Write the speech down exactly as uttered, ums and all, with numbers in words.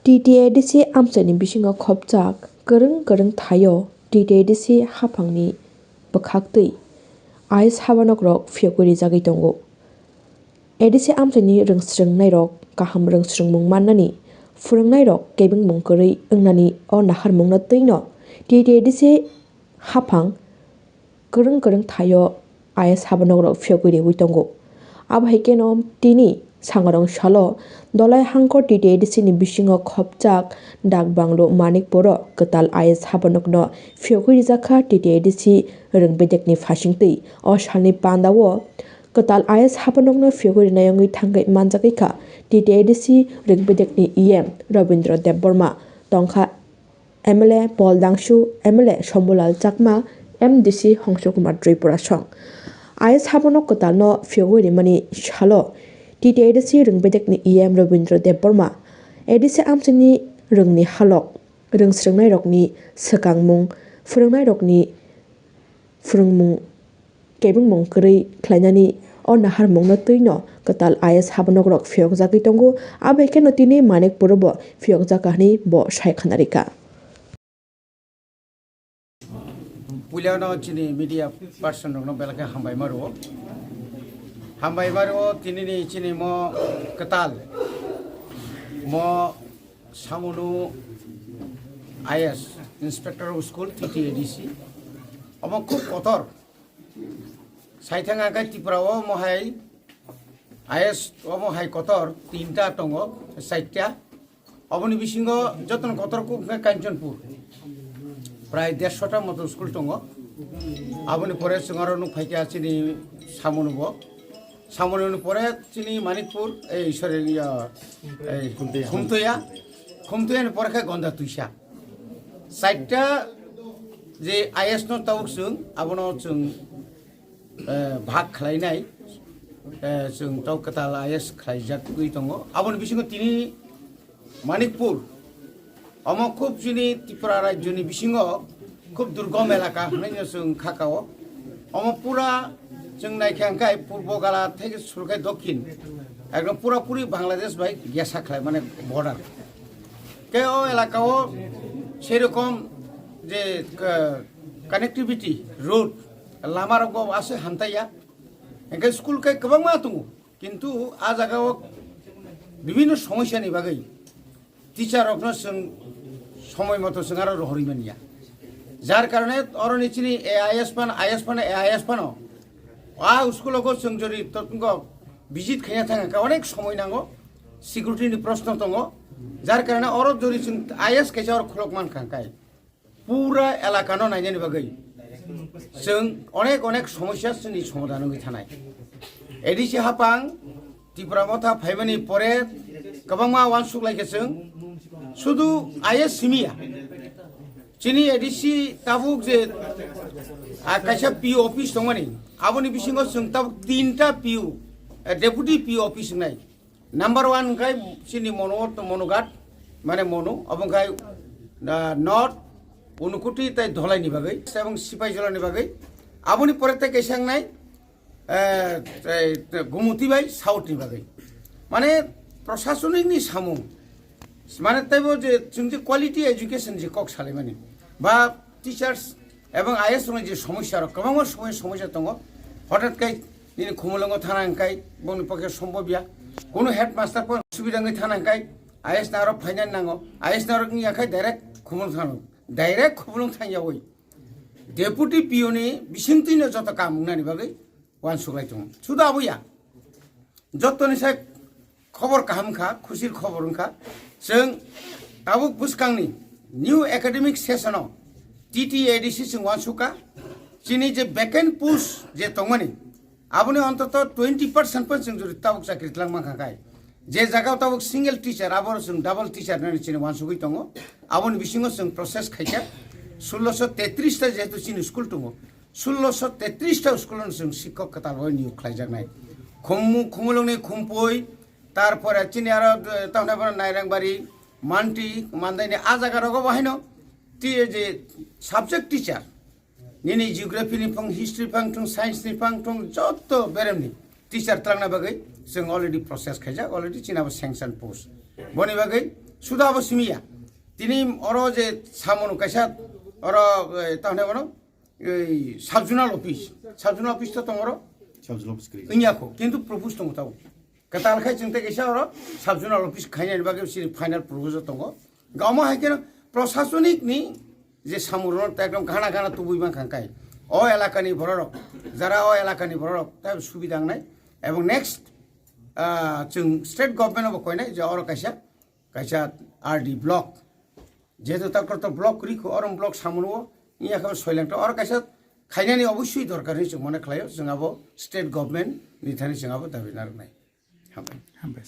T T A D C amchaini bisingo khopjak kwrwng kwrwng thaio T T A D C haphangni bwkhaktwi I A S habanokrok phiyogwi rijagwi tongo. A D C amchaini rwngsrwngnairok kaham rwngsrwngmung mannani, phwrwngnairok kebengmung kwrwi wngnani o naharmungno twino T T A D C haphang kwrwng kwrwng thaio I A S habanokrok phiyogwi riwi tongo. Abo hai kheno tini sangarong salo Dolai Hangkor T T A D C ni bisingo khopjak Dak Banglo Manikpuro kwtal I A S habanokno phiyogwi rijakha T T A D C rwng bedekni phasingtwi. O salni pandao kwtal I A S habanokno phiyogwi rinai wngwi thangwi manjagwi kha T T A D C rwng bedekni E M Robindra Debbarma, tongkha M L A Paul Dangsu, M L A Shambhulal Chakma, M D C Hongsu Kumar Tripura song. I A S habanok kwtalno phiyogwi rimani salo T T A D C rwng bedekni E M Robindra Debbarma, A D C amchaini rwngni halok, rwngsrwngnairokni swkangmung, phwrwngnairokni phwrwngmung kebengmung kwrwi khlainani o naharmungno twino kwtal I A S habanokrok phiyokjagwi tongo. Abo hai kheno tini Manikpurobo phiyokjakha hwnwi bo sai khna rikha. Puilano chini media person rokno belai khe hambai ma rwo. Hambai ma rwo tinini chini mo kwtal mo Samunu I S, Inspector of School, T T A D C. Omo khub kotor. Saithang angkai Tripura o mohai I S omo hai kotor tinta tongo, saita. Oboni bisingo jotono kotor kuk khe Kanchanpur. Prai dershota moto school tongo. Aboni pore chwng aro nuk phaikha chini Samunubo. Samununi pore chini Manikpur, ei, sorry, iya, ei, Khumtoya. Khumtoya. Khumtoyani pore khe Gonda Tuisa. Saita je I S no tabuk chwng, abono chwng, eh, bhag khlainai, eh, chwng tabuk kwtal I S khlaijagwi tongo. Aboni bisingo tini Manikpur, omo khub chini Tripura rajyoni bisingo khub durgom elaka hwnwi no chwng kha kao. Omo pura chwng naikha hwnkhe purbo gala theke surkhe dokhin, ekdom pura puri Bangladesh bai gesa khlai mane border. Khe o elaka o sei rokom je, eh, connectivity, road, lama rok bo aswk hamtaiya. Hwnkhe school khe kwbangma tongo. Kintu a jaga o bibhinno somosyani bagwi teacher rokno chwng somoi moto chwng aro rohorwi manya. Jar karone oroni chini A I S phano, I S phano, A I S phano a school o chwng jodi totngo visit khaina thang kha onek somoi nango, security ni proshno tongo. Jar karone oro jodi chwng I S kaisa oro khulok man kha kai. Pura elakano nainani bagwi chwng onek onek somosya chini somadhan wngwi thanai. A D C haphang Tipra Motha phaimani pore kwbangma uansuk laikha chwng, sudu I S simiya. Chini A D C tabuk je, ah, kaisa P O office tongmani, aboni bisingo chwng tabuk tinta P O, eh, deputy P O office wngnai. Number one hwnkhe chini Monu, Monughat, mane Monu, obo hwnkhe, ah, North, Unukuti tei Dholaini bagwi, ebong Sipaijolani bagwi. Aboni pore tei kaisa wngnai, eh, tei, tei Gumuti bai Southni bagwi. Mane prosasonikni samung, mane teibo je chwng je quality education je kok salaimani, ba teachers Ebong I S rokni je somosya rok, kwbangma somoy somosya tongo. Hothat kai nini Khumulwngo thana hwnkhe bongni pokhe sombobya. Kunu headmaster po subida wngwi thana hwnkhe I S nang rok phainani nango. I S nang rok wngya khe direct Khumulwng thana. Direct Khumulwng thangyawi Deputy P O ni bisingtwino joto kam wngnani bagwi uansuk lai tongo. Suda aboya. Jottoni sai khobor kaham wngkha, khusir khobor wngkha. Chwng tabuk bwskangni new academic session o T T A D C chwng uansukha. Chini je vacant post je tongmani, aboni ontoto twenty percent phan chwng jodi tabuk chakri twlang mankha khai. Je jagao tabuk single teacher, aboro chwng double teacher nani chini uansugwi tongo. Aboni bisingo chwng process khaikha. Sulloso tetris ta jehetu chini school tongo, sulloso tetris ta school-o chwng sikhok kwtal bai niyok khlaijaknai. Khummu-, Khumulwngni Khumpui, tarpore chini aro, eh, tamni bono Nairangbario, Manti, Mandaini a jaga rogo bo haino ti-, je subject teacher, nini geography ni phang, history phang thung, science ni phang thung, jotto beremni teacher twlangna bagwi chwng already process khaijak, already chini abo sanction post. Boni bagwi Suda abo simiya. Tini oro je samono kaisa oro, eh, tahone bono, ei, sub zonal office. Sub zonal office to tongoro. Sub zonal office kwrwi. Wngya kho, kintu propose tongo tabo. Kwtal khai chwng tei kaisa oro sub zonal office khainani bagwi sini final proposal tongo. Gama hai khe prosasonik ni je samung rok ekdom ghana ghana tubui mankha kai. O elaka ni borok rok, jara o elaka ni borok rok tai subida wngnai. Ebong next, ah, chwng state government bo koinai je oro kaisa, kaisa R D block. Jehetu takhor to block kwrwi kho, orom block samung o, iya khe soileng to oro kaisa khainani obossoi dorkar hinwi chwng mone khlaio, chwng abo state government ni thani chwng abo dabi narwknai. Hambai. Hambai.